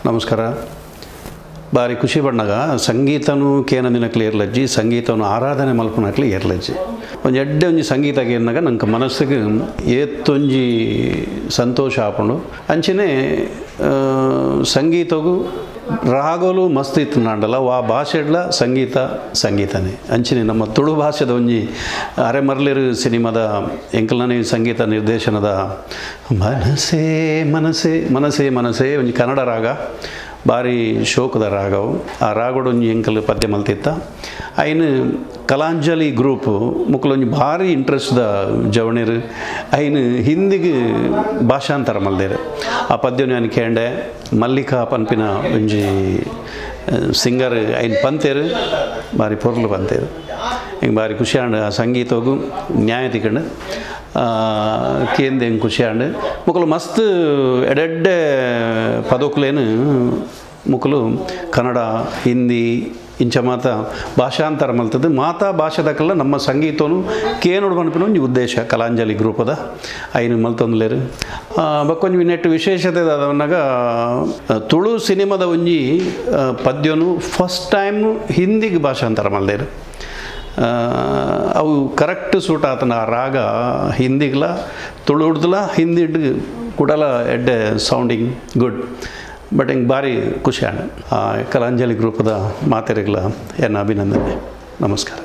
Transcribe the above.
ನಮಸ್ಕಾರ. ಬಾರಿ ಖುಷಿ ಬಣ್ಣಗ ಸಂಗೀತನು ಕೇನಂದಿನಕ್ಲೆ ಏರ್ಲಜ್ಜಿ, ಸಂಗೀತವನ್ನು ಆರಾಧನೆ ಮಲ್ಪನಕ್ಲೆ ಏರ್ಲಜ್ಜಿ. ಒಂಜಿ ಎಡ್ಡೆ ಒಂಜಿ ಸಂಗೀತ ಕೇನ್ನಾಗ ನಂಗೆ ಮನಸ್ಸಿಗೆ ಏತ್ತೊಂಜಿ ಸಂತೋಷ ಆಪುಂಡು. ಅಂಚನೆ ಸಂಗೀತಗು ರಾಗೋಲು ಮಸ್ತ್ ಇತ್ತು ನಾಂಡಲ ವಾ ಭಾಷೆಡ್ಲ ಸಂಗೀತ ಸಂಗೀತನೇ. ಅಂಚನೆ ನಮ್ಮ ತುಳು ಭಾಷೆದ ಒಂಜಿ ಅರೆಮರ್ಲಿರು ಸಿನಿಮಾದ ಎಂಕಲ್ನೇ ಸಂಗೀತ ನಿರ್ದೇಶನದ ಮನಸೇ ಮನಸೇ ಮನಸೇ ಮನಸೇ ಒಂಜಿ ಕನ್ನಡ ರಾಗ, ಭಾರಿ ಶೋಕದ ರಾಗವು. ಆ ರಾಗೋಡೊಂಜಿ ಎಂಕಲ್ ಪದ್ಯ ಮಲ್ತಿತ್ತ. ಐನು ಕಲಾಂಜಲಿ ಗ್ರೂಪ್ ಮುಕ್ಕಲೊಂಜಿ ಭಾರಿ ಇಂಟ್ರೆಸ್ಟ್ದ ಜವಣಿರು ಐನು ಹಿಂದಿಗೆ ಭಾಷಾಂತರ ಮಲ್ದೇರು. ಆ ಪದ್ಯನು ನಾನು ಕೇಂಡೆ ಮಲ್ಲಿಕಾ ಪನ್ಪಿನ ಒಂಜಿ ಸಿಂಗರ್ ಐನು ಪಂತೇರು, ಭಾರಿ ಪೊರ್ಲು ಪಂತೇರು. ಹಿಂಗೆ ಭಾರಿ ಖುಷಿ ಆಂಡ್ ಆ ಸಂಗೀತಗೂ ನ್ಯಾಯ ತಿಕ್ಕಂಡು ಕೇಂದ ಹೆಂಗೆ ಖುಷಿ ಆಂಡ್. ಮುಕ್ಕಲು ಮಸ್ತ್ ಎಡೆಡ್ಡೆ ಪದೋಕ್ಲೇನು ಮುಕ್ಕಲು ಕನ್ನಡ ಹಿಂದಿ ಇಂಚ ಮಾತ ಭಾಷಾಂತರ ಮಲ್ತದ್ದು. ಮಾತಾ ಭಾಷೆದಕ್ಕೆಲ್ಲ ನಮ್ಮ ಸಂಗೀತನು ಕೇನೋಡು ಮನ್ಪಿನ ಒಂಜಿ ಉದ್ದೇಶ ಕಲಾಂಜಲಿ ಗ್ರೂಪದ ಐನು ಮಲ್ತೊಂದುಲೇರು. ಬಕ್ಕೊಂಜಿ ನೆಟ್ಟು ವಿಶೇಷತೆ ದಾದವನ್ನಾಗ ತುಳು ಸಿನಿಮಾದ ಒಂಜಿ ಪದ್ಯನು ಫಸ್ಟ್ ಟೈಮ್ ಹಿಂದಿಗೆ ಭಾಷಾಂತರ ಮಲ್ದೇರು. ಅವು ಕರೆಕ್ಟ್ ಸೂಟ್ ಆತನ ಆ ರಾಗ ಹಿಂದಿಗ್ಲ ತುಳುಡ್ದಲ ಹಿಂದಿ ಕೂಡಲ ಎಡ್ಡೆ ಸೌಂಡಿಂಗ್ ಗುಡ್. ಬಟ್ ಹಿಂಗೆ ಭಾರಿ ಖುಷಿ ಆಂಡ್. ಆ ಕಲಾಂಜಲಿ ಗ್ರೂಪದ ಮಾತೆರೆಗ್ಲ ಎನ್ನ ಅಭಿನಂದನೆ. ನಮಸ್ಕಾರ.